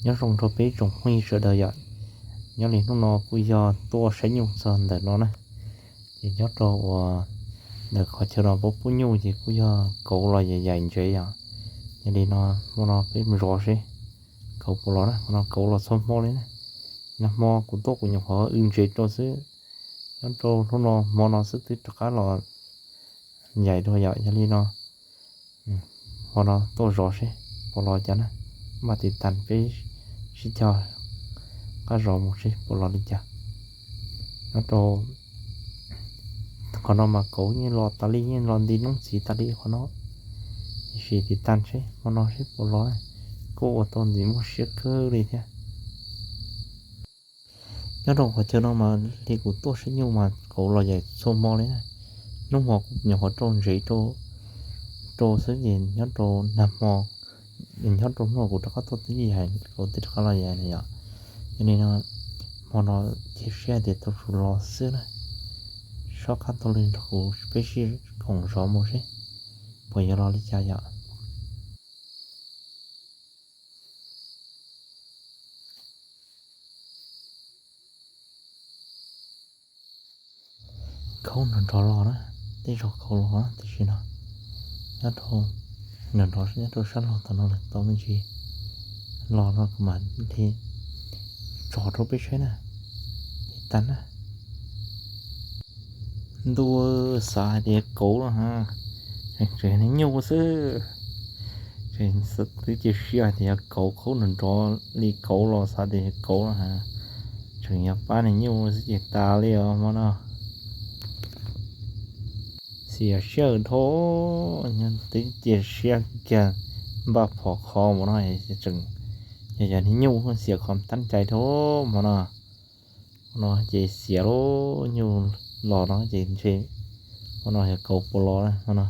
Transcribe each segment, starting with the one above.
Nyob zoo rau peb tsoom phooj ywg sawv daws yom. Nyob li hnub no kuj yog tuaj saib nyuj txog ntawm no na. Ces nyob rau uas ntawm qhov chaw no puab pub nyuj ces kuj yog kauv los yaim yaim ntsev yom. Yog li no, hmo no peb mus zov seb kauv puas los na. Hmo no kauv los txhua hmo li na. Nag hmo kuv tuaj kuv nyuam qhuav w ntsev rau xwb. Nyob rau hnub no hmo no xwb twb rov qab los yaim dua yom. Yog li no, hmo no tuaj zov seb puas los cas na. Npaj tiv tas peb sib cog qab zov mus seb puas los li cas. Nyob rau qhov no mas kauv yeej los tas li, yeej los nti noob txiv tas li qhov no. Sim tiv tas seb hmo no seb puas los, kuj ua tau ntxim muaj siab kawg li thiab. Nyob rau qhov chaw no mas li kuv tuaj saib nyuj mas kauv los yaim txhua hmo li na. Hnub hmo kuv nyuam qhuav rau ntsev rau xwb ces nyob rau nag hmo, nyob rau hnub kuv rov qab tuaj twb yaim kauv twb rov qab los yaim na yom. Yog li no, hmo no cia siab hais tias tau tsum los xwb na. Sob qab taug lw nrog kuv peb sib koom zov mus seb puas yuav los li cas yom. Kauv nrov nrov los na, tej zaum kauv los tam sim no. Nyob rau nrov nrov nyob rau sab laug tom no lawm, tau me ntsis los no kuv mam li tso rau peb saib na. Tiv tas na. Ntuj, xav hais tias kauv los ha, tseem tseem niag nyuj xwb. Tseem twb cia siab hais tias yog kauv, qhov nrov nrov li kauv los xav tias yog kauv los ha. Tseem yog pab niag nyuj xwb ces tas li os hmo no. Xiam siab dhau, twb cia siab kiag npaj phom kho mus no tseem yog cov niag nyuj xiam kho tab cai dhau hmo no. Hmo no ces xiam lub nyuj los no ces ntshe hmo no yog kauv puas los hmo no.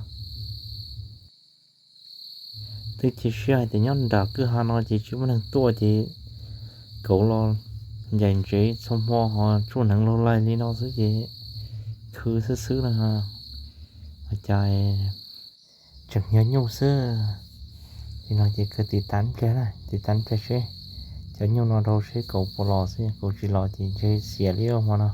Twb cia siab hais tias nyob nram kwj ha no ces tsis muaj neeg tuaj ces kauv los yaim ntsev txhua hmo ho tsuj hneev laug laig li no xwb ces khwv xwb xwb no. Ua cas tseem yog nyuj xwb. Li no ces kawg tiv tas ntsa na, tiv tas ntsa seb cov nyuj no rau seb kauv puas los xwb, kauv tsis los ces ntshe xiam li hmo no.